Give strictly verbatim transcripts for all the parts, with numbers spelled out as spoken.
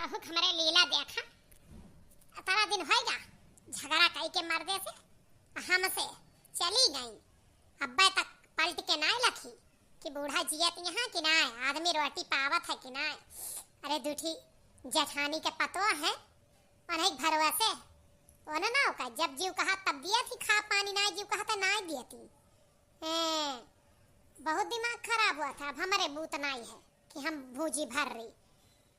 बहुत हमरे लीला देखा, अतरा दिन होइगा झगड़ा कई के मर्दे से, हमसे चली गई। अब्बे तक पलट के नाय लखी कि बूढ़ा जियत यहाँ कि नाय, आदमी रोटी पावत है कि नाय। अरे दूठी जेठानी के पतो है, उन्हें भरोसे, उन्हें ना का जब जीव कहा तब दिया थी खा पानी, नाय जीव कहा तो नाय दिया थी। हैं, बहुत दिमाग खराब हुआ था। अब हमरे बूत नाई है कि हम भूजी भर रही।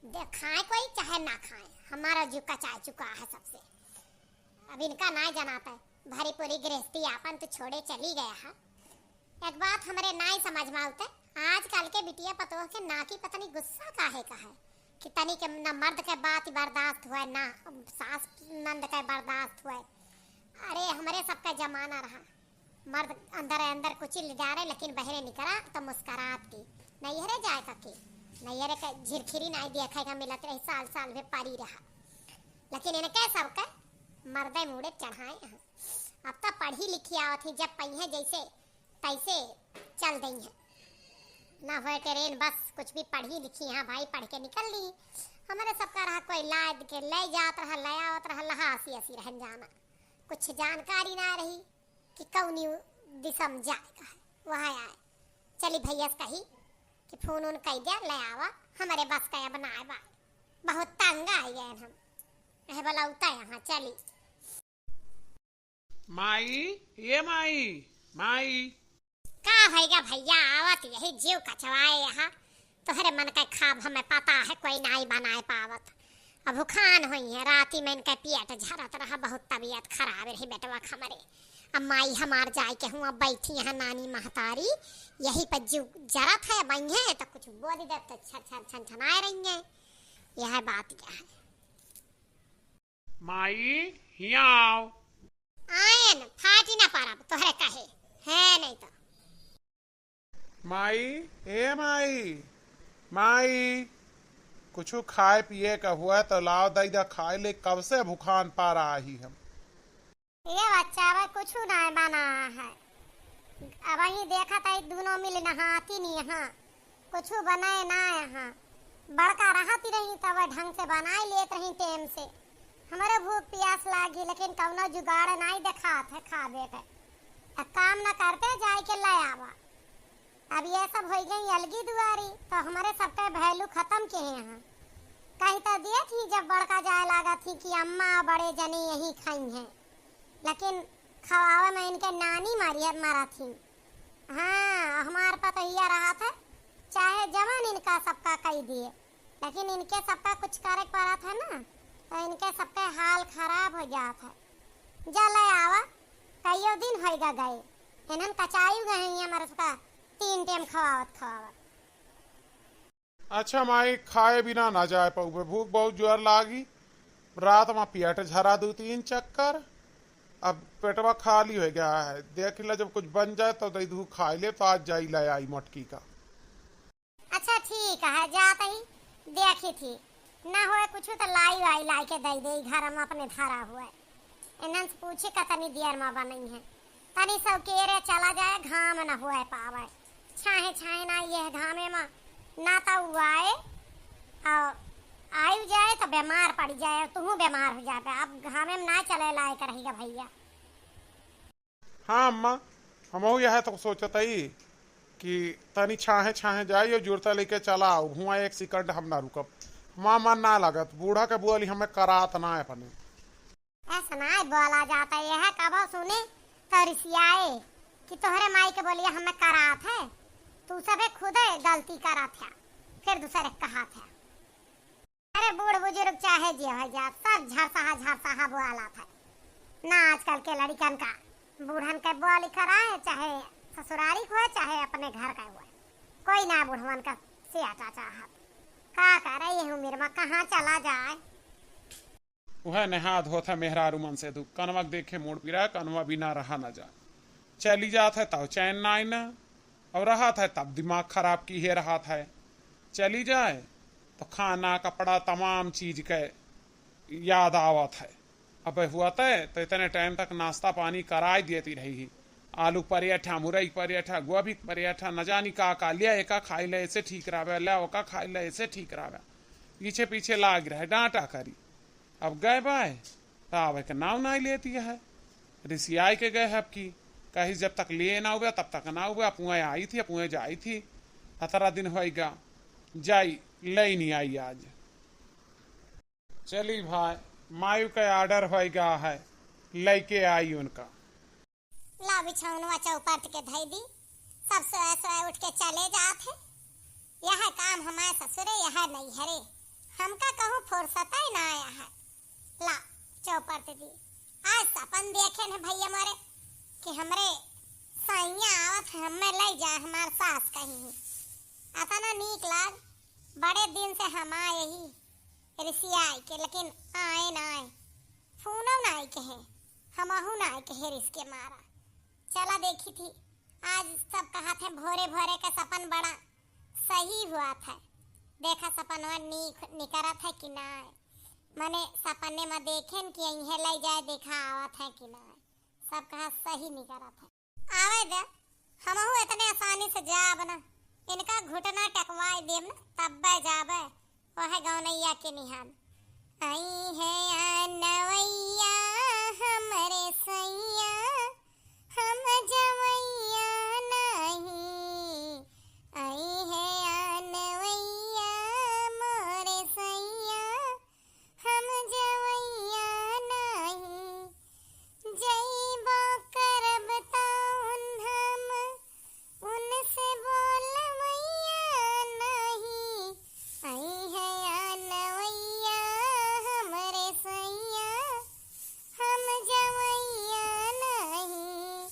दे, खाए कोई चाहे ना खाए, हमारा जीव कचाए चुका है सबसे। अब इनका नाई जनाता है, भरी पूरी गृहस्थी आपन तो छोड़े चली गया है। एक बात हमरे नाई समझ में आवते, आजकल के बिटिया पतोह के नाकी पता नहीं गुस्सा काहे का है कि तनी के ना मर्द के बात बर्दाश्त हुए, ना सास नंद के बर्दाश्त हुए। अरे हमरे सबका जमाना रहा, मर्द अंदर अंदर कुचिल डारे, लेकिन बहरे निकला तो मुस्कुरात की। नैहरे जाए का के, नैहरे के झिरखिरी नाई देखे का मिलत रही, साल साल में पड़ी रहा। लेकिन इनके सबके मर्दे मूड़े चढ़ाए हैं। अब तो पढ़ी लिखी आवत ही, जब पहिए जैसे तैसे चल दई है। ना होए ट्रेन बस, कुछ भी पढ़ी लिखी, हाँ भाई पढ़ के निकल ली। हमारे सबका रहा कोई लाद के ले जात रहा, ले आवत रहा, लहा असी असी रहन जाना। कुछ जानकारी ना रही कि कौनी दिशा में जाए का है, वह आए। चली भैया से कही कि फोन उन कई दे, ले आवा, हमारे बस का अब ना आए बा, बहुत तंग आई गए हम। अहे बोला उता यहाँ चली। माई, ए माई, माई। का भइगा भइया, आवत यही जीव कचवाए यहाँ। तोहरे मन के खाब हमें पता है, कोई नाई बनाए पावत। अब भुखान होई है, राती में इनके पेट झरत रहा, बहुत तबीयत खराब रही बेटवा हमरे। अब माई हमार जाए के हुआ बैठी यहाँ नानी महतारी, यही पर जीव जरत है, अब आई है तो कुछ बोल दे तो छर छर छन छनाए रही है। यह बात क्या है? माई, हियाँ आओ। आयन, फाटी ना पारब, तोहरे कहे, है नहीं तो। माई, ए माई, माई, कुछु खाए पिए का हुआ तो लाव दई दा खाए ले, कब से भुखान पा रहा ही हम। ए बच्चा, अब कुछु ना बना है। अब ही देखत है दोनों मिल नहाती नहीं यहाँ। कुछु बनाए ना यहाँ। बड़का रहती रही तब ढंग से बनाए लेत रही टेम से। हमरे भूख पियास लागी, लेकिन कौनो जुगाड़ नाई देखात है खाबे के। अब काम न करते जाए के ले आवा। अब ये सब हो गई अलगी दुआरी, तो हमरे सबके value खत्म के हैं यहाँ। कहीं तो दिए थी जब बड़का जाए लागा थी कि अम्मा बड़े जने यहीं खाई हैं, लेकिन खवावे में इनके नानी मारी है, मारा थी। हाँ, हमार पतोहिया रहा था, चाहे जवान इनका सबका कही दिए, लेकिन इनके सबका कुछ करे के पड़ा था ना, तो इनके सबका हाल खराब हो जात है। जा ले आवा, कईयो दिन होइगा गए, इन्हन कचाई गए हैं हमारे सबका तीन टेम खवावत खवावत। अच्छा माई, खाए बिना ना जाए पाऊबे, भूख बहुत जोर लागी। रात में पेट झरा दू तीन चक्कर। अब पेटवा खाली हो गया है, देख ले जब कुछ बन जाए तो दे दू खाए ले, तो आज जाई ले आई मटकी का। अच्छा ठीक है, जात ही देखी थी, ना होए कुछ तो लाई वाई लाई के दे दे, घर में अपने धरा हुआ है। इन्हन से पूछी कतनी देर में बनई है। तनी सौकेरे चला जाए, घाम न हुए पावे। छाहे छाहे ना ये घामे में ना तो उ आए, और आयु जाए तो बीमार पड़ जाए, तुहू बीमार हो जाए। अब घामे में ना चले लायक रहिगा भैया। हाँ अम्मा, हमहू यह तो सोचत हई कि तनी छाहे छाहे जाई और जुरता लेके चला आओ, हुआ एक सेकंड हम ना रुकब। हमार मन ना लगत, बूढ़ा के बोली हमें करात ना है अपने। ऐसा ना बोला जाता, यह कबो सुने तो रिसियाए कि तोहरे माई के बोलिया हमें करात है, तू सबे खुदे गलती करत है, फिर दूसरे के कहात है। अरे बूढ़ बुजुर्ग चाहे जे हो जा, सब झरसहा झरसहा बोला था ना। आजकल के लड़िकन का बूढ़न के बोली कराए, चाहे ससुरारी को है, चाहे अपने घर का हुआ, कोई ना बुढ़वन का सियाटा चाहत। का करे ये उम्र में कहाँ चला जाए। वह नेहा धोत है मेहरारू मन से दुख, कनवा के देखे मोड़ पिरा, कनवा बिना रहा न जा। चली जात है तब चैन ना आईना, और रहत है तब दिमाग खराब किहे रहत है। चली जाए तो खाना, कपड़ा, तमाम चीज के याद आवत है। अब हुआ तय तो इतने टाइम तक नाश्ता पानी कराई देती रही ही। आलू पराठा, मुरई पराठा, गोभी पराठा, न जानी का का, लिया एका खाई ले, ऐसे ठीक रहबे, लिया ओका खाई ले, ऐसे ठीक रहबे। पीछे पीछे लाग रहे, डांटा करी। अब गए बाय, त आवे के नाव नाई लेती है। रिसियाई के गए है अब की, कही जब तक ले ना हुआ, तब तक ना हुआ, अपुए आई थी, अपुए जाई थी। अतरा दिन होइगा, जाई, ले नहीं आई आज। चली भाई, मायू का ऑर्डर होइगा है, लेके आई उनका। ला बिछौनवा चौपट के धई दी, सब सोए सोए उठ के चले जात है। यह काम हमारे ससुरे, यह नैहरे, हमका कहूँ फुर्सत ही ना आया है। ला चौपट दी, आज सपन देखे न भैया मोरे कि हमरे सैया आवत है, हमें ले जा, हमार सास कही है। अतना नीक लाग, बड़े दिन से हम आए ही रिसियाई के, लेकिन आए ना आए, फोनो ना आई कहे, हमहू ना आई कहे रिस के मारा। चला देखी थी, आज सब कहा थे भोरे भोरे का सपन बड़ा सही हुआ था। देखा सपनवा नीक निकरत है कि ना, मने सपने में देखेन कि यहीं ले जाए, देखा आवत है कि ना, सब कहा सही निकरत है। आवे दे, हमहू इतने आसानी से जाब ना, इनका घुटना टकवाई देम ना, तब्बे जाबे, वह गौनैया के निहान। आई है आ नवैया हमरे सैया, हम जवैया नहीं। आई है आ नवैया मोरे सैया, हम जवैया नहीं। जइबो करब तउन हम उनसे बोलवैया नहीं। आई है आ नवैया हमरे सैया, हम जवैया नहीं।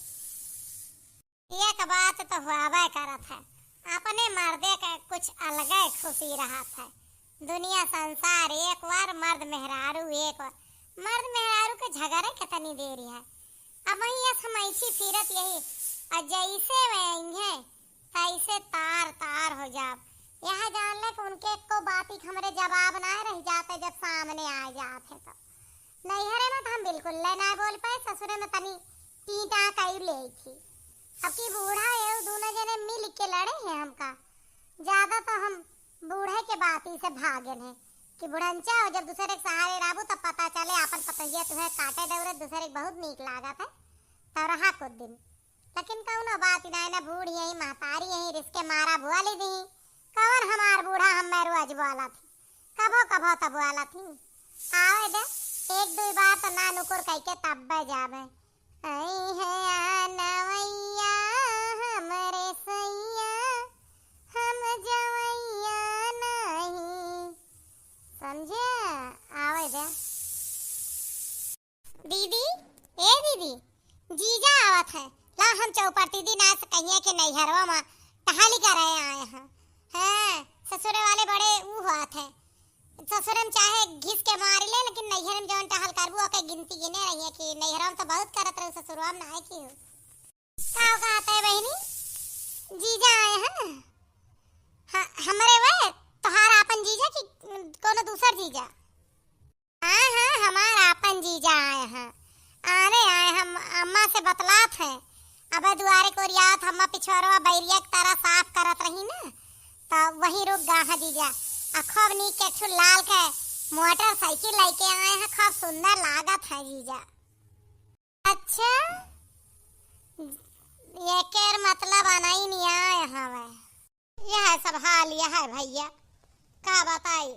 एक बात तो हुआबे करत है, अपने मर्दे के कुछ अलगे खुशी रहत है। दुनिया संसार एक बार, मर्द मेहरारू एक बार। मर्द मेहरारू के झगड़े कितनी देरी है। अब वहीं यस हम ऐसी फिरत यही, और जैसे वे आई हैं, तैसे तार तार हो जाब। यह जान ले कि उनके एको बात ही हमरे जवाब ना रह जाते, जब सामने आ जाते तो। नैहरे में तो हम बिल्कुल ले ना बोल पाए, ससुरे में तनी टीटा कई ले थी। अब की बूढ़ा ये दोनों जने मिल के लड़े हैं हमका। ज्यादा तो हम बूढ़े के बात ही से भागन है कि बुढ़ंचा हो, जब दूसरे के सहारे रहबू तब पता चले आपन पतोहिया तुहे काटे दौरे दूसरे के बहुत नीक लागत है, तब रहा कुछ दिन। लेकिन कौनो बात ना है, ना बूढ़ यही महतारी यही रिस के मारा बोली दी। कौन हमार बूढ़ा हम मैं रोज बोला थी, कभो कभो तो बोला थी। आवे दे, एक दो बार तो ना नुकुर कह के तब्बे जावे। आई है आ नवैया हमरे सैया, हम जवैया नहीं। समझे? आवे दे। दीदी, ए दीदी, जीजा आवत है। ला हम चौपटी दी ना से कहिए कि नैहरवा में टहली करे आए हैं। हाँ, ससुरे वाले बड़े ऊ हुआ थे। ससुरे में चाहे घिस के मार ले, लेकिन नैहर में जौन टहल करबू, ओके गिनती गिने रहिए कि नैहरवा में तो बहुत करत रहे, ससुरवा में ना आए की हो। का कहत है बहिनी? जीजा आए हैं? हाँ, हमरे वे, तोहार आपन जीजा कि कोनो दूसर जीजा? हाँ, हाँ, हमार आपन जीजा आए हैं। आने आए हम अम्मा से बतलात हैं। अबे दुआरे कोरियात अम्मा पिछोरवा बैरिया की तरह साफ करत रही ना, तो वहीं रुक गा है जीजा। आ खूब नीक के ठू लाल के मोटरसाइकिल लेके आए हैं, खूब सुंदर लागत है जीजा। अच्छा, एकर मतलब अनई नहीं आए हवे। यह सब हाल यह है भैया, का बताई,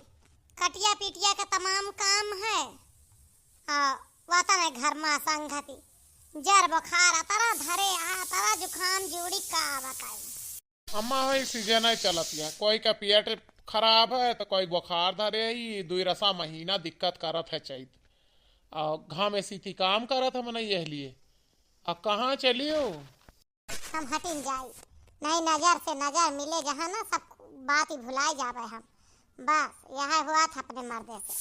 कटिया पिटिया के तमाम काम है। आ, वतन है घर मा संगति, जर बुखार अतरा धरे, आ अतरा जुकाम जूड़ी, का बताई। अम्मा, वही सीजन है चलत है, कोई का पेट खराब है तो कोई बुखार धरे है, ई दुई रसा महीना दिक्कत करत है चैत। आ, घामे सीती काम करत है मनई यह लिए। आ, कहाँ चलियो? हम हटिन जाई, नहीं नजर से नजर मिले जहाँ ना, सब बात ही भुलाई जावे हम। बस यह हुआ था अपने मर्दे से।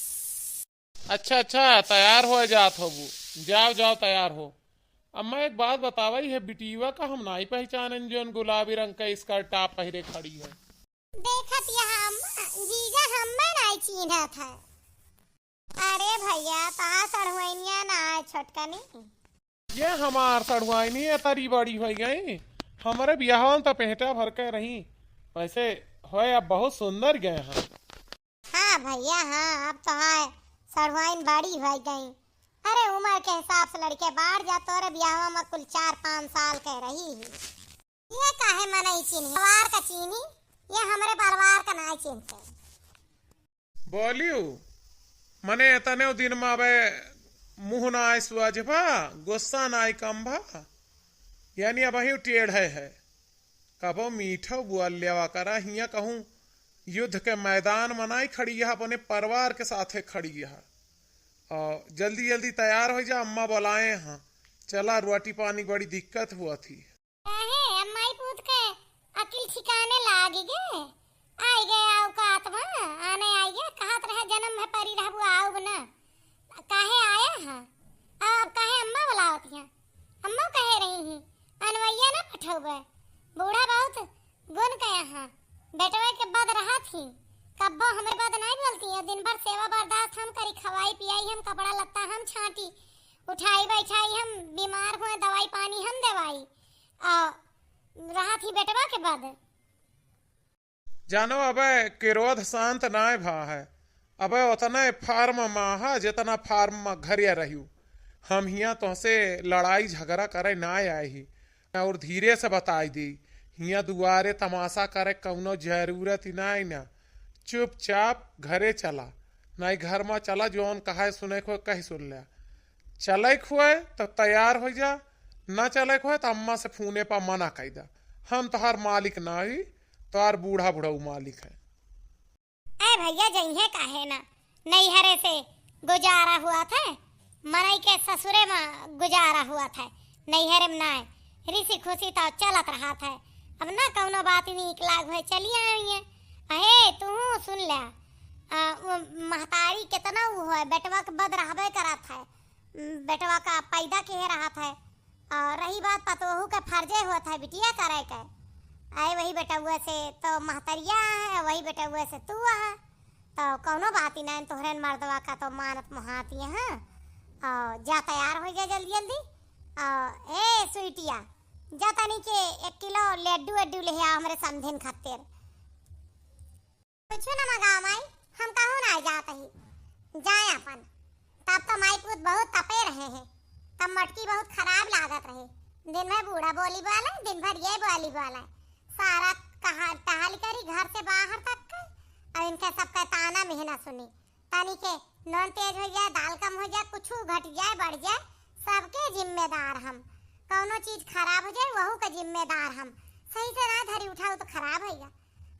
अच्छा, अच्छा, तैयार हो जात होबू। जाओ, जाओ, तैयार हो। अम्मा, एक बात बतावा, ई है बिटिया का हम नाई पहचानन, जौन गुलाबी रंग का स्कर्ट टॉप पहिरे खड़ी है। देखत यह अम्मा, जीजा हम्मे नाई चीन्हत है। अरे भैया, ता सढ़ुआइनिया ना है छोटकनी। ये हमार सढ़ुआइनी है, तरी बड़ी हो गई। हमरे बियाह में तो पेटा भर के रही, वैसे होए अब बहुत सुंदर गए हैं। हाँ भैया, हाँ, अब तो है, सढ़ुआइन बड़ी होइ गई। अरे, उमर के हिसाब से लड़के बाढ़ जा, तोरे बियाहवा में कुल चार पाँच साल के रही ही। ये काहे मनई चीन्ही? परिवार का चीन्ही, ये हमरे परिवार का नाई चीन्हते। बोलियो, मने एतने दिन में अबे मुँह ना आए सुअज भा, गुस्सा ना आए कम भा, यानी अबही टेढ़े है। कबो मीठो बोल लेवा करा, हियाँ कहूँ युद्ध के मैदान में नाई खड़ी है, अपने परिवार के साथे खड़ी है। और जल्दी जल्दी तैयार होइ जा, अम्मा बुलाए हैं। चला, रोटी पानी बड़ी दिक्कत हुआ थी। काहे, अम्माई पूत के अकिल ठिकाने लागी गे? आई गए औकात में, आने आई गए, कहत रहे जन्म में परी रहबू आउब ना। काहे आया है? अब काहे अम्मा बुलावत हैं? अम्मा कहे रही ही, अनवैया ना पठौबे। बूढ़ा बहुत गुण कया है। बेटवे के बद रहत ही, कब्बो हमरे बद नाई बोलती है। दिन भर सेवा बर्दाश्त हम करी, खवाई पियाई हम, कपड़ा लत्ता हम छाटी, उठाई बैठाई हम, बीमार हुए दवाई पानी हम देवाई। आ, रहत ही बेटवा के बद। जानो, अबे क्रोध शांत नाय भा है। अबे ओतने फार्म मा हा, जेतना फार्म मा घरिया रह्यू। हम हियाँ तोहसे लड़ाई झगड़ा करे नाय आए ही। और धीरे से बताई दी, हियाँ दुआरे तमाशा करे कौनो जरूरत ही नाय ना। चुपचाप घरे चला, नाई घर मा चला, जौन कहे सुने को कही सुन ले। चले खुए तो तैयार हो जा, ना चले खुए तो अम्मा से फोने पर मना कई दा। हम तोहार मालिक ना ही, तोहार बूढ़ा बुढ़ऊ मालिक है। ए भैया, जइहे काहे ना, नैहरे से गुजारा हुआ था, मनई के ससुरे में गुजारा हुआ था, नैहरे में ना, रिसी खुशी तो चलत रहा था। अब ना कौनो बात नीक लाग हुए, चली आई है। अहे, तू सुन ले, आ, वो महतारी कितना वो है, बेटवा के बद रहबे करत है, बेटवा का पैदा किहे रहत है। और रही बात पतोहू के फर्जे होत है बिटिया करे के, आए वही बेटउआ से तो महतरिया है, वही बेटउआ से तू है, तो कौनो बात ही ना, तोहरे मर्दवा का तो मानत मोहात ही है। और जा तैयार हो जा जल्दी जल्दी। और ए स्वीटिया, जा तनी के एक किलो लड्डू वड्डू ले आ हमरे समधिन खातिर। कुछ न मंगाओ माई, हम कहूँ ना जात ही, जाए अपन। तब तो माई पूत बहुत तपे रहे हैं, तब मटकी बहुत खराब लागत रहे। दिन भर बूढ़ा बोली बोले, दिन भर ये बोली बोले, सारा कहा टहल करी घर से बाहर तक के, और इनके सबका ताना मेहना सुनी। तनी के नून तेज हो जाए, दाल कम हो जाए, कुछ घट जाए, बढ़ जाए, सबके जिम्मेदार हम। कौनो चीज खराब हो जाए, वहू के जिम्मेदार हम। सही से ना धरी उठाऊ तो खराब होइगा।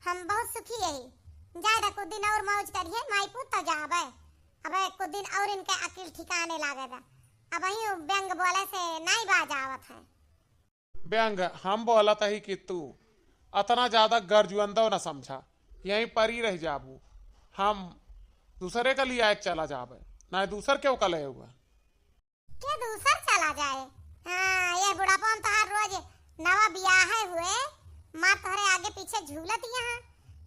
हम बहुत सुखी यही। जाए दा कुछ दिन और मौज करिए, माई पूत तो जाबे। अबे कुछ दिन और इनके अकिल ठिकाने लागे दा। अबही व्यंग बोले से नाई बाज आवत है। व्यंग हम बोलत ही कि तू अतना ज्यादा गरजुअंदो न समझा, यहीं परी रह जाबू। हम दूसरे का लियाए के चला जाबे, ना दूसर केहू का ले हुआ। के दूसर चला जाए? हाँ, ये बुढ़ापा में तोहार रोज नवा बियाहे हुए, माँ तोहरे आगे पीछे झूलत यहाँ।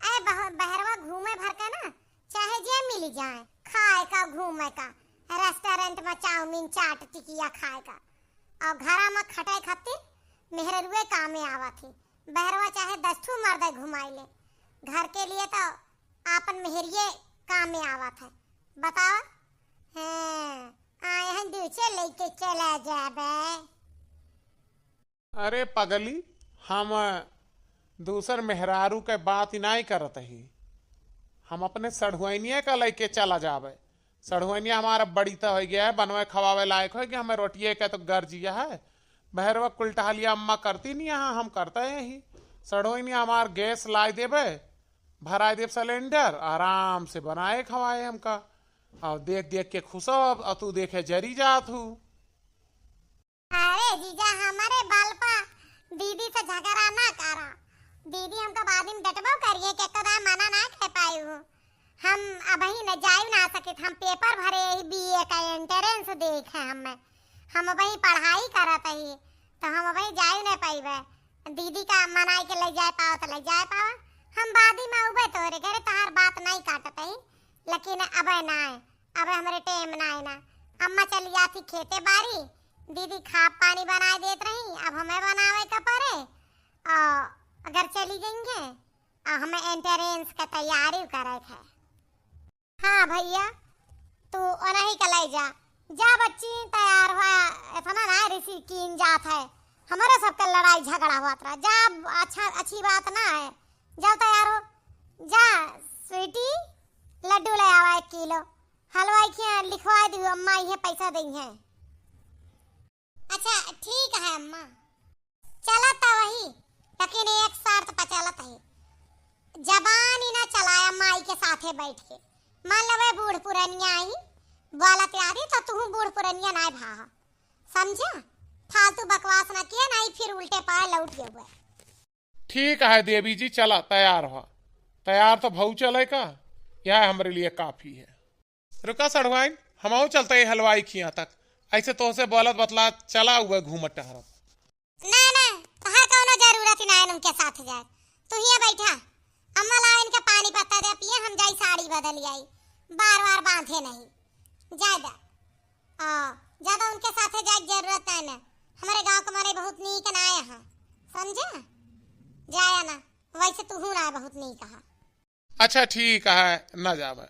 अरे बह-, बहरवा घूमे भर के ना, चाहे जे मिल जाए, खाए का, घूमे का, रेस्टोरेंट में चाउमीन, चाट, टिकिया खाए का, और घरा में खटे खातिर मेहररुए कामे आवत ही। बहरवा चाहे दस ठू मर्दे घुमाई ले, घर के लिए तो आपन मेहरिए कामे आवत है। बतावा, हैं, आए हैं दूसरे लेके चला जाबे। अरे पगली, हम दूसर मेहरारू के बात ही नाई करत ही, हम अपने सढ़ुआइनिया का लेके चला जाबे। सढ़ुआइनिया हमारा बड़ी तो हो गया है, बनवे खवावे लायक हो गया, हमें रोटिए के तो गर्जिया है। बहरवा कुल टहलिया अम्मा करती नहीं, यहाँ हम करते हैं ही। सढ़ुआइनिया हमार गैस लाई देबे, भराई देब सिलेंडर, आराम से बनाए खवाए हमका। और देख देख के खुश हो, अब तू देखे जरी जात हूँ। अरे जीजा, हमरे बल पा दीदी से झगड़ा ना करा। दीदी हमका बाद में डटबो करिए कि कदा मना ना कह पाई हूँ। हम अबही न जाई ना सकित, हम पेपर भरे ही बीए का एंट्रेंस देखे हमें। हम अबही पढ़ाई करत ही, तो हम अबही जाई ना पाइबे। दीदी का मनाई के ले जाए पाओ तो ले जाए पाओ। हम बादी में उबे तोरे घरे तोहार बात नहीं काटत ही, लेकिन अबे ना आए। अब हमरे टेम ना है ना। अम्मा चली जाती खेते बारी, दीदी खा पानी बनाए देत रही, अब हमें बनावे का पड़े। और अगर चली गई है, और हमें एंट्रेंस का तैयारी करे के है। हाँ भइया, तू ओनही का लइ जा। जा बच्ची, तैयार हुआ, एतना ना रिसी कीन जात है। हमरे सबके लड़ाई झगड़ा होत रहा। जा, अच्छा, अच्छी बात ना है। जाओ तैयार हो। जा स्वीटी, लड्डू लइ आवा एक किलो। हलवाई के यहाँ लिखवाइ दियो, अम्मा इहे पैसा दइहैं। अच्छा, ठीक है अम्मा। चलत त वही, लेकिन एक शर्त पर चलत है। जबान ही ना चलाया माई के साथे बैठ के। मान लेवे बूढ़ पुरनिया आई, बोलत आदि तो तुहू बूढ़ पुरनिया नाहीं भा। समझा? फालतू बकवास ना किया, नाहीं फिर उल्टे पाए लौट गए। ठीक है देवी जी, चला तैयार हुआ। तैयार तो भऊ चले का, यह हमरे लिए काफी है। रुका सढ़ुआइन, हमहू चलते ही हलवाई खिया तक। ऐसे तोहसे बोलत बतला चला हुआ घूमत टहरत। ना, ना, तोहार कौनो जरूरत ही ना है उनके साथ जाए। तू हियाँ बैठा, अम्मा लाओ इनके पानी पत्ता दे पिए, हम जाई साड़ी बदल आई, बार बार बांधे नहीं। जाए दा। आ, ज्यादा उनके साथे जाए के जरूरत ना है ना। हमारे गाँव के मारे बहुत नीक ना आए हैं, समझा? जाया ना, वैसे तू हूँ ना बहुत नीक है। अच्छा ठीक है, न जावे।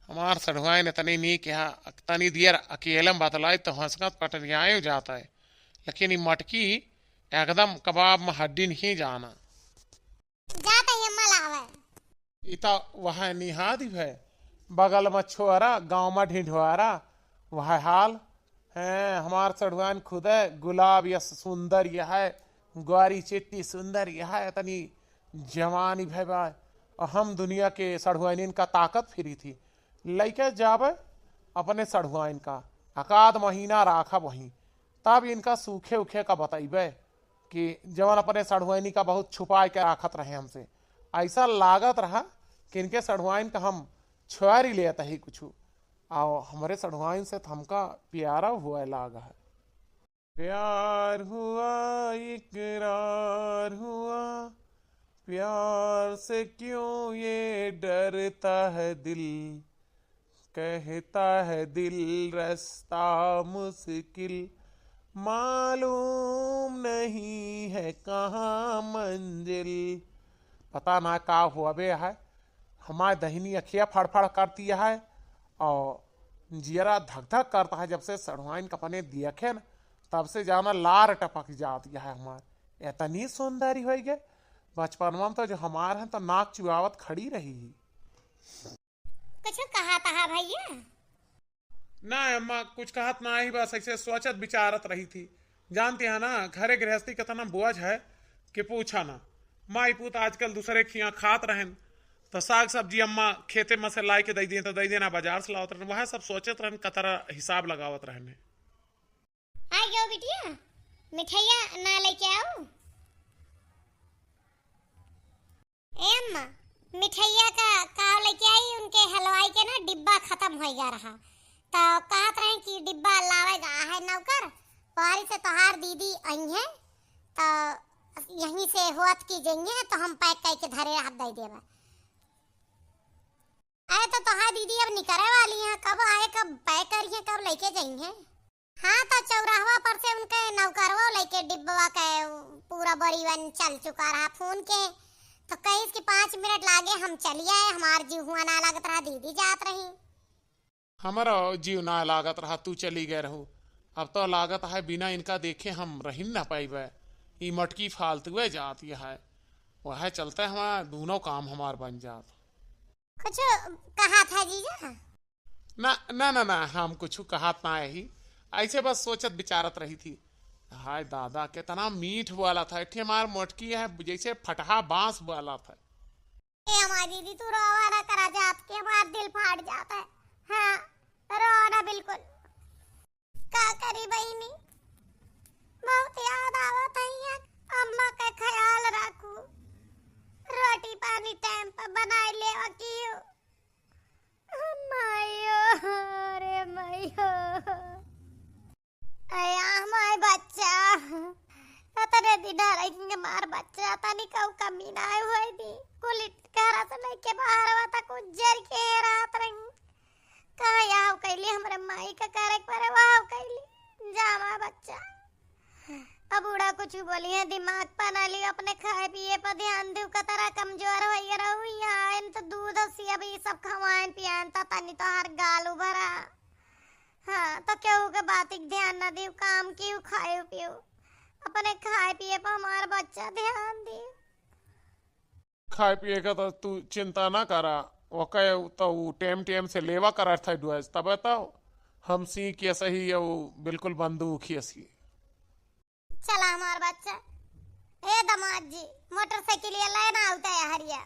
हमार सढ़ुआइन इतनी नीक है, तनी देर अकेले में बतलाई तो हंसकत पटरियाए जाता है, लेकिन ई मटकी एकदम कबाब में हड्डी नहीं जाना। जाता ही अम्मा लावे। इता वह निहादी है, बगल में छोरा, गाँव में ढिंढोरा, वह हाल। हैं, हमार सढ़ुआइन खुदे गुलाब यस सुंदर यह है, ग्वारी चिट्टी सुंदर यह है, इतनी जवानी भय बा। और हम दुनिया के सढ़ुआइनिन का ताकत फिरी थी। लइके जाबे अपने सढ़ुआइन का, एकाध महीना राखब वहीं, तब इनका सूखे उखे का बतइबे कि जवन अपने सढ़ुआइनी का बहुत छुपाए के राखत रहे हमसे। ऐसा लागत रहा कि इनके सढ़ुआइन का हम छुआरी लेत ही कुछ। आओ, हमरे सढ़ुआइन से त हमका प्यारा हुआ लाग है। प्यार हुआ, इकरार हुआ, प्यार से क्यों ये डरता है दिल, कहता है दिल रास्ता मुश्किल, मालूम नहीं है कहाँ मंजिल। पता ना का हुआ बे है, हमार दहिनी अखिया फड़फड़ करती है और जियरा धक धक करता है। जब से सढ़ुआइन का अपने देखे न, तब से जाना लार टपक जाती है हमार। इतनी सुंदरी होइ गए, बचपनवा में तो जो हमार है तो नाक चुआवत खड़ी रही ही। कुछ कहा तहा भइया? ना अम्मा, कुछ कहत ना ही, बस ऐसे सोचत विचारत रही थी। जानती है ना, घरे गृहस्थी कितना बोझ है कि पूछा ना। माई पूत आजकल दूसरे खिया खात रहेन, तो साग सब्जी अम्मा खेते में से लाए के दे दें, तो दे देना, बाजार से लावत रहेन, वह सब सोचत रहेन, कतरा हिसाब लगावत रहेन। आ गयो बिटिया, मिठाइया ना लेके आओ। ए अम्मा, मिठाइया का, का लेके आई? उनके हलवाई के ना डिब्बा खतम होइ गा रहा, तो कहत रहे कि डिब्बा लावे गा है नौकर, पहरी से तोहार दीदी अइहैं, तो यहीं से होत की जइहैं, तो हम पैक करके धरे रहब, दे देबे। अरे तो तोहार दीदी अब निकरे वाली हैं, कब आए, कब पैक करिहैं, कब लेके जइहैं? हाँ, तो चौराहवा पर से उनके नौकरवा लेके डिब्बवा के पूरा बोरीवन चल चुका रहा फोन के। तो कहिस कि पाँच मिनट लागे, हम चली आए, हमार जीव हुआ ना लागत रहा, दीदी जात रही। हमरा जीव ना लागत रहा, तू चली गए रहू। अब तो लागत है बिना इनका देखे हम रही ना पाइबे। ई मटकी फालतुए जात यह है, वह चलते हमार दोनों काम हमार बन जात। कुछ कहा था जीजा? ना, ना, ना, ना, हम कुछ कहत ना ही, ऐसे बस सोचत विचारत रही थी। हाय दादा, कितना मीठ बोला था, एठी हमार मोटकी है, जैसे फटहा बांस बोला था। ए हमार दीदी, तू रोवा ना करा, जात के हमार दिल फाट जाता है। हाँ, रोवा ना बिल्कुल। का करी बहिनी, बहुत याद आवत है यहाँ। अम्मा के ख्याल रखू, रोटी पानी टाइम पर बनाए लेवा कियो। मायो, रे मायो। अया माय बच्चा, कतने दिन रही हमार बच्चा, तनी कऊ कमी ना होई दी। कुल घर से लेके बाहर हुआ था, कुछ जर के रात रही। का याव कैली हमरे माई का करे के परे, वाव कैली। जा माँ बच्चा, अब बूढ़ा कुछ बोली है, दिमाग पर ना लियो, अपने खाए पिए पर ध्यान दियो, कतरा कमजोर होइगे रहू। यहाँ आइन तो दूध और सेब ये सब खवाइन पियाइन, तो तनी तोहार गाल उभरा। हाँ, तो केहू के बात के ध्यान ना दियो, काम कियो, खायो पियो, अपने खाए पिए पर हमार बच्चा ध्यान दियो। खाए पिए का तो तू चिंता ना करा, ओके तो ऊ टेम टेम से लेवा करत है डोज, तबे तो हम सी के सही, ऊ बिल्कुल बंदूक ही असी। चला हमार बच्चा। ए दामाद जी, मोटरसाइकिल ये लेना होता है हरिया।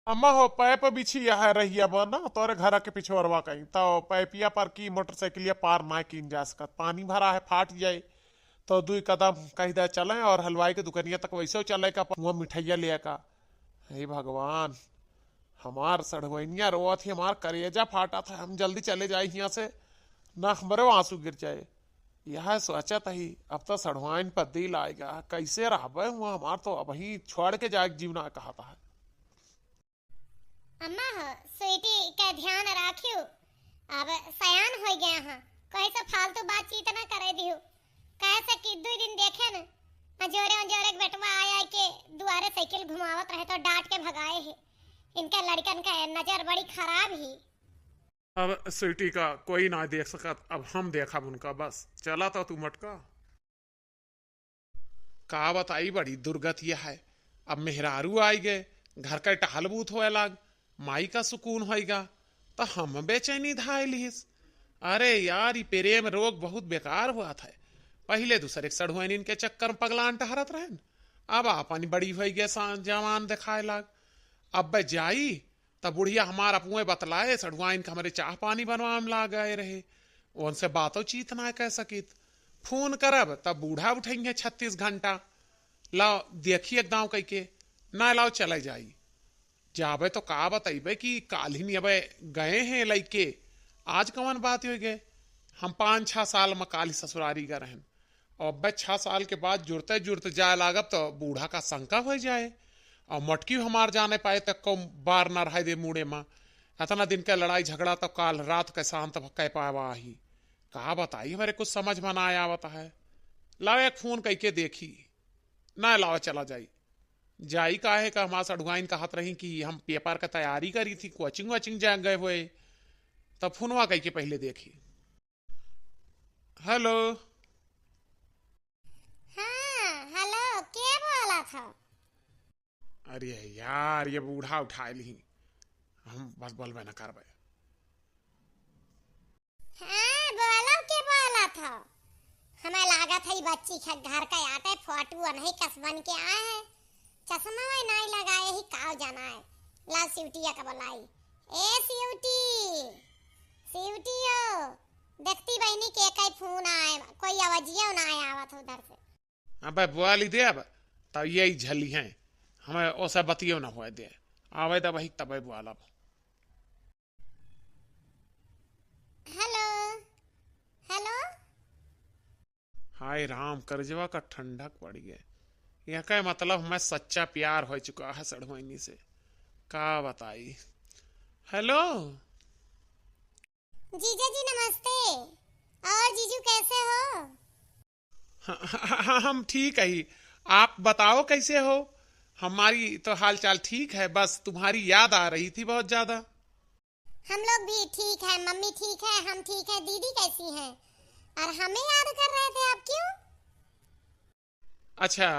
अम्मा हो, पैप बिछी यहाँ रहिया बा ना, तोरे घर के पिछोरवा कहीं, तो पैपिया पर की मोटरसाइकिलिया पार ना कीन जा सकत, पानी भरा है, फाट जाए। तो दुई कदम कही दे चले और हलवाई के दुकनिया तक वैसे चले का, वहाँ मिठाइया ले का। हे भगवान, हमार सढ़ुआइनिया रोवत ही, हमार करेजा फाटत है, हम जल्दी चले जाए हियाँ से, ना हमरे आंसू गिर जाए। यह सोचत ही, अब तो सढ़ुआइन पर दिल आएगा, कैसे रहबे हुआ, हमार तो अबही छोड़ के जाए जीव ना कहता है। अम्मा हो, स्वीटी के ध्यान राखियो, अब सयान हो गया हाँ, कोई से फालतू बातचीत ना करे दियो। कैसे कि दुई दिन देखे न, अजोरे अजोरे के बेटवा आया के दुआरे साइकिल घुमावत रहे तो डांट के भगाए है। इनके लड़कन का नजर बड़ी खराब ही। अब स्वीटी का कोई ना देख सकत, अब हम देखब उनका, बस चला तो तू मटका। का बताई, बड़ी दुर्गति है। अब मेहरारू आइगे, घर का टहल बूत होए लाग, माई का सुकून होइगा, त हम बेचैनी धाए लिहिस। अरे यार, ई प्रेम रोग बहुत बेकार हुआ था। पहिले दूसरे के सढ़ुआइन के चक्कर में पगलान टहरत रहन, अब आपन बड़ी होइगे, सा-, जवान देखाए लाग। अब जाई तब बुढ़िया हमार अपुए बतलाए, सढ़ुआइन के हमरे चाह पानी बनवा में लाग गए रहे। उनसे बातों चीत ना कह सकित। फोन करब, तब बूढ़ा उठेंगे छत्तीस घंटा। लाओ, देखी एक दांव कइके, ना लाओ, चले जाई। जाबे तो का बतइबे कि काल्हिन अबे गए हैं लइके, आज कवन बात हो गए? हम पाँच छह साल में काल्हि ससुरारी गए रहन। और अब्बे छह साल के बाद जुड़ते जुड़ते जाए लागब तो बूढ़ा का शंका हो जाए। और मटकी हमार जाने पाए तक को बार ना रहे दे मूड़े मा। इतना दिन का लड़ाई झगड़ा तो काल रात के शांत कह पावा ही। का बताई, हमरे कुछ समझ में ना आवत है। लाओ एक फोन कइके देखी। ना लाओ, चला जाई। जाई काहे का, हमार सढ़ुआइन कहत रही कि हम पेपर का तैयारी करी थी, कोचिंग वोचिंग जा गए हुए। तब फोनवा कइके पहिले देखी। हेलो। हाँ, हेलो, के बोला था? अरे यार, ये बूढ़ा उठाए ली, हम बस बोलबे न करबे। हाँ, बोलो, के बोला था? हमें लागत है, ई बच्ची के घर का आटे फोटू नहीं कस बन के आए हैं। चश्मा वही नहीं लगाए ही, काव जाना है। ला, सिवटिया का बुलाई। ए सिवटी, सिवटियो, देखती बहनी के कई फोन आए, कोई आवाजियो ना आए आवत उधर से। अबे बोली दे अब, तब यही झली हैं, हमें ओसे बतियो ना होए दे। आवे दे वही तबे बोलब। Hello, hello. हाय राम, करजवा का ठंडक पड़ गए। यह का मतलब हमें सच्चा प्यार हो चुका है सड़हुआइनी से, का बताई। हेलो। जीजा जी नमस्ते। और जीजू कैसे हो? हाँ, हाँ, हाँ, हम ठीक है ही। आप बताओ कैसे हो? हमारी तो हाल चाल ठीक है, बस तुम्हारी याद आ रही थी बहुत ज्यादा। हम लोग भी ठीक है, मम्मी ठीक है, हम ठीक है। दीदी कैसी हैं? और हमें याद कर रहे थे आप, क्यों? अच्छा,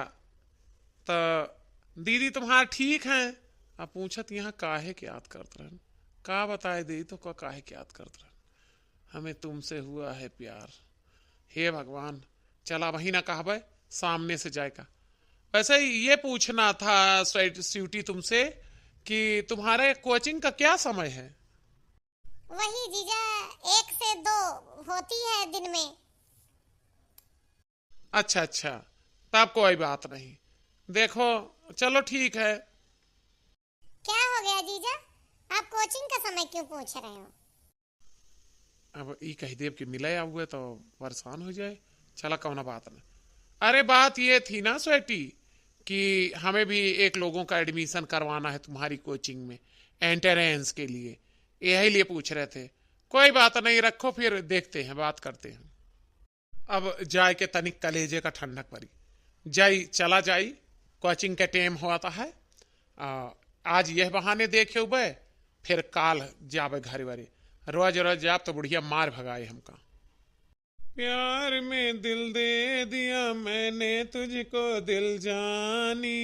तो दीदी तुम्हार ठीक हैं? अब पूछत यहाँ काहे के याद करत रहन? का बताए दीदी तो का काहे के याद करत रहन? हमें तुमसे हुआ है प्यार। हे भगवान, चला वही ना कहबे, सामने से जाए का। वैसे ही ये पूछना था स्वीट-, स्वीटी तुमसे कि तुम्हारे कोचिंग का क्या समय है? वही जीजा, एक से दो होती है दिन में। अच्छा, अच्छा, तब कोई बात नहीं। देखो, चलो ठीक है। क्या हो गया जीजा, आप कोचिंग का समय क्यों पूछ रहे हो? अब ई कह देब कि मिले आउए तो परेशान हो जाए। चला, कौनो बात ना। अरे, बात ये थी ना स्वीटी कि हमें भी एक लोगों का एडमिशन करवाना है तुम्हारी कोचिंग में एंट्रेंस के लिए, यही लिए पूछ रहे थे। कोई बात नहीं, रखो, फिर देखते हैं, बात करते हैं। अब जाए के तनिक कलेजे का ठंडक परी। जाई, चला जाई, कोचिंग के टेम होत है। आ, आज यह बहाने देखे उबे, फिर काल जाबे घरे वरे। रोज रोज जाब तो बुढ़िया मार भगाए हमका। प्यार में दिल दे दिया मैंने तुझको दिल जानी,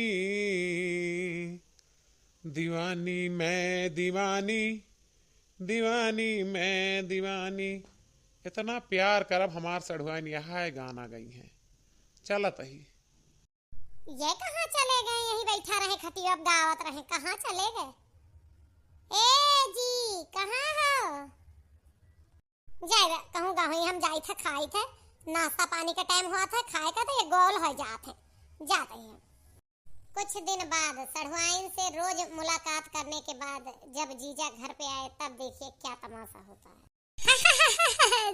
दीवानी मैं दीवानी, दीवानी मैं दीवानी। इतना प्यार करब हमार सढ़ुआइन, यह गाना गई हैं। चलत ही। ये कहाँ चले गए? यहीं बैठा रहे, खटिया पे गावत रहे, कहाँ चले गए? ए जी, कहाँ हो? जाए रे, कहूँ गाँव ही हम जाइत है, खाइत है, नाश्ता पानी के टाइम होत है, खाए का तो ये गोल हो जात है, जात ही हम। कुछ दिन बाद सढ़ुआइन से रोज मुलाकात करने के बाद जब जीजा घर पे आए, तब देखिए क्या तमाशा होता है।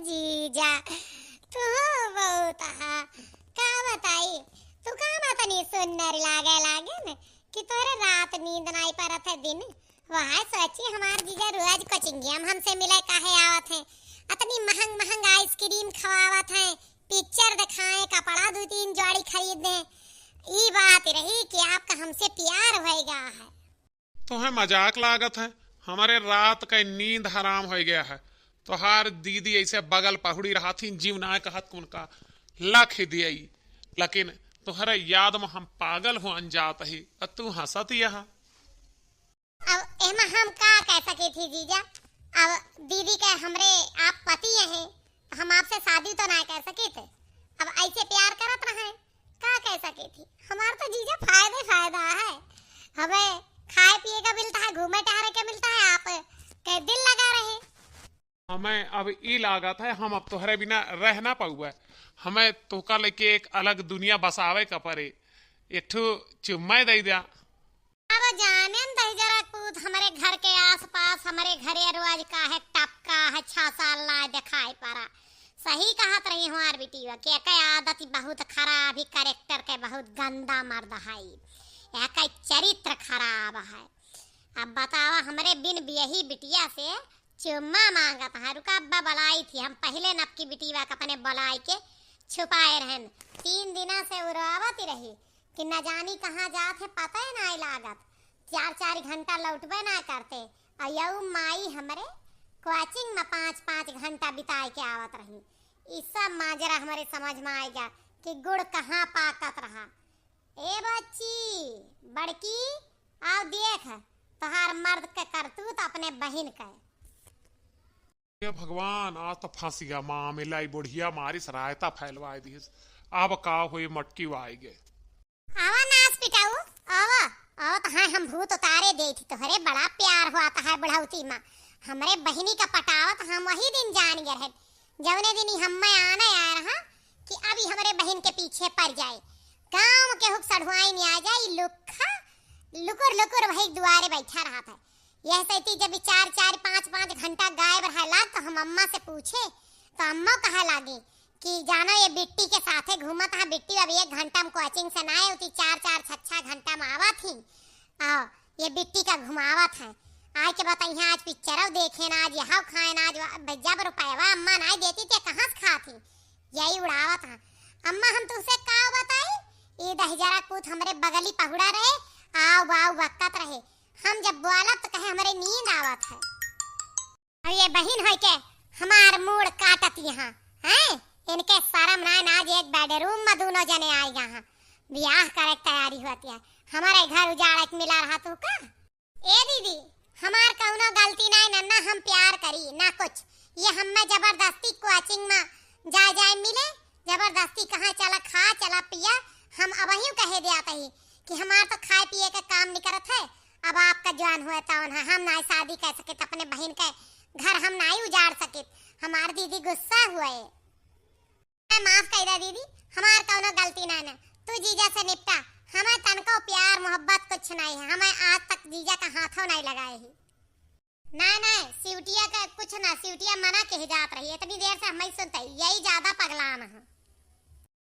जीजा, तू बहुत हा, का बताई, तू का तनी सुन्नर लागे लागे न कि तोरे रात नींद नाई परत है दिन। वह सोची हमार जीजा रोज कोचिंगिया में हमसे मिले काहे आवत हैं, अतनी महंग महंग आइसक्रीम खवावत हैं, पिक्चर दिखाए, कपड़ा दो तीन जोड़ी खरीद दें। ई बात रही कि आपका हमसे प्यार होएगा है। तोहे मजाक लागत है, हमरे रात का नींद हराम हो गया है। तोहार दीदी ऐसे बगल पहुड़ी रहा थी, जीव ना कहत उनका लख दिए, लेकिन तोहरे याद में हम पागल हो अनजात ही, और तू हंसत यह। अब एमा हम का कह सके थी जीजा, अब दीदी के हमरे आप पति हैं, हम आपसे शादी तो ना कह सके थे, अब ऐसे प्यार करत रहे, का कह सके थी, हमार तो जीजा फायदे फायदा है, हमें खाए पिए का मिलता है, घूमे टहरे का मिलता है, आप के दिल लगा रहे। हमें अब ई लागत है, हम अब तोहरे बिना रह ना पाउबे, हमें तोका लेके एक अलग दुनिया बसावे का परे, एक ठो चुम्मा दे द्या। अब जाने न दहिजरा पूत, हमरे घर के आसपास, हमरे घरे रोज का है टपका है, छह साल ना दिखाई पड़ा। सही कहत रही हमार बिटिया कि एके आदत बहुत खराब ही, character के बहुत गंदा मर्द है। एके चरित्र खराब है। अब बतावा, हमरे बिन बियही बिटिया से चुम्मा मांगत है। रुका, अब्बा बुलाई थी, हम पहले नपकी बिटिया के अपने बुलाई के छुपाए रहन। तीन दिना से उड़ावत रही कि न जानी कहाँ जात है, पता ही नाई लागत। चार चार घंटा लौटबे ना करते। और यऊ माई हमरे कोचिंग में पाँच पाँच घंटा बिताए के आवत रही। ई सब माजरा हमरे समझ में आएगा कि गुड़ कहाँ पाकत रहा। ए बच्ची, बड़की, आओ देख, तोहार मर्द के करतूत अपने बहिन के। हे भगवान, आज तो फंस गया मामला, ई बुढ़िया मारिस रायता फैलवाए दिस। अब का होई, मटकी वाई गे। आवा नास पिटाऊ, आवा, आवा तो हाँ हम भूत उतारे दे थी, तोहरे बड़ा प्यार हुआ तो है बुढ़ौती माँ। हमरे बहिनी का पटावत हम वही दिन जान गए रहे, जौने दिन ही हम मैं आने आए रहा कि अभी हमरे बहिन के पीछे पड़ जाए। गाँव के हुक सढ़ुआई नहीं आ जाए, लुक्खा लुकुर लुकुर वही दुआरे बैठा रहा था। यह सैती जब ई चार चार पाँच पाँच घंटा गायब रहे लाग तो हम अम्मा से पूछे तो अम्मा कहे लागी कि जानो ये बिट्टी के साथे घूमत है, बिट्टी अब एक घंटा में कोचिंग से ना आए, उती चार चार छह छह घंटा में आवत ही। आओ, ये बिट्टी का घुमावत है। आए के बताई है, आज पिक्चर देखे ना, आज यह खाए ना, आज वह, जब रुपयवा अम्मा ना देती ते कहाँ से खात ही? यही उड़ावत है। अम्मा हम तुमसे का बताई, ये दहिजरा पूत हमरे बगली पहुड़ा रहे, आओ बाऊ बक्कत रहे। हम जब बोलब तो कहे हमरे नींद आवत है। अब ये बहिन होय के हमार मूड़ काटत यहाँ, हैं? इनके शरम नाय ना, आज एक bedroom में दूनो जने आए यहाँ, बियाह करे के तैयारी होती है। हमारे घर उजाड़े के मिला रहा तू का? ए दीदी, हमार कौनो गलती नाय, नन्ना हम प्यार करी ना कुछ। ये हमें जबरदस्ती कोचिंग में जाए जाए मिले, जबरदस्ती कहाँ चला खा, चला पिया। हम अबहियों कहे दिया तही कि हमार तो खाए पिए का काम निकरत है, अब आपका जवान हुए तौन है, हम नाय शादी कर सकित, अपने बहिन के घर हम नाय उजाड़ सकित। हमार दीदी गुस्सा हुए। ए, माफ कई दे दीदी, हमार कौनो गलती नाय ना, तू जीजा से निपटा। हमें तनको प्यार मोहब्बत कुछ नाय है, हमें आज तक जीजा का हाथों नाय लगाए ही। नाय नाय, सिवटिया का कुछ ना, सिवटिया मना कह जात रही, इतनी देर से हम ही सुनते, यही ज्यादा पगलान है।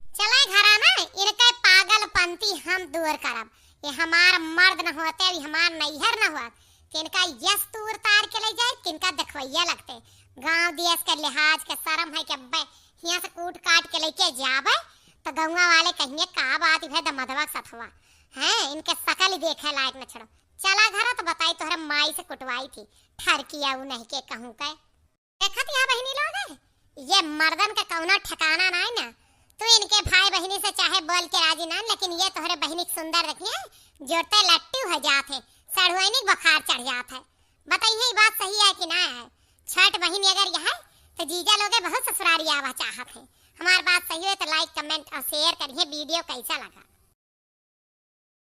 चले घरा ना, इनके पागलपंती हम दूर करब। ये हमार मर्द न होते, ये हमार नैहर न होत, कि इनका यस तूर तार के ले जाए, कि इनका देखवैया लगते। गांव देश के लिहाज के शर्म है कि अब्बे हियाँ से कूट काट के लेके जाबे तो गौवा वाले कहिए, "का बात भे दमदवा के सथवा, हैं, इनके सकल ही देखे लायक न छोड़ो। चला घर तो बताई तोहरे माई से कुटवाई थी, ठरकी आऊ नहीं के कहूँ के।" देखत या बहिनी लोग, ये मर्दन का कौनो ठिकाना नाई ना। तू इनके भाई बहिनी से चाहे बोल के राजी नाई, लेकिन ये तोहरे बहिनी के सुंदर देखिए, जोड़ते लट्टू हो जात है, सड़ुआइनी के बुखार चढ़ जात है। बताइए, ये बात सही है कि ना है? छठ बहिनी अगर यह है, तो जीजा लोगे बहुत ससुरारी आवा चाहत है। हमार बात सही है तो like, comment और share करिए। Video कैसा लगा?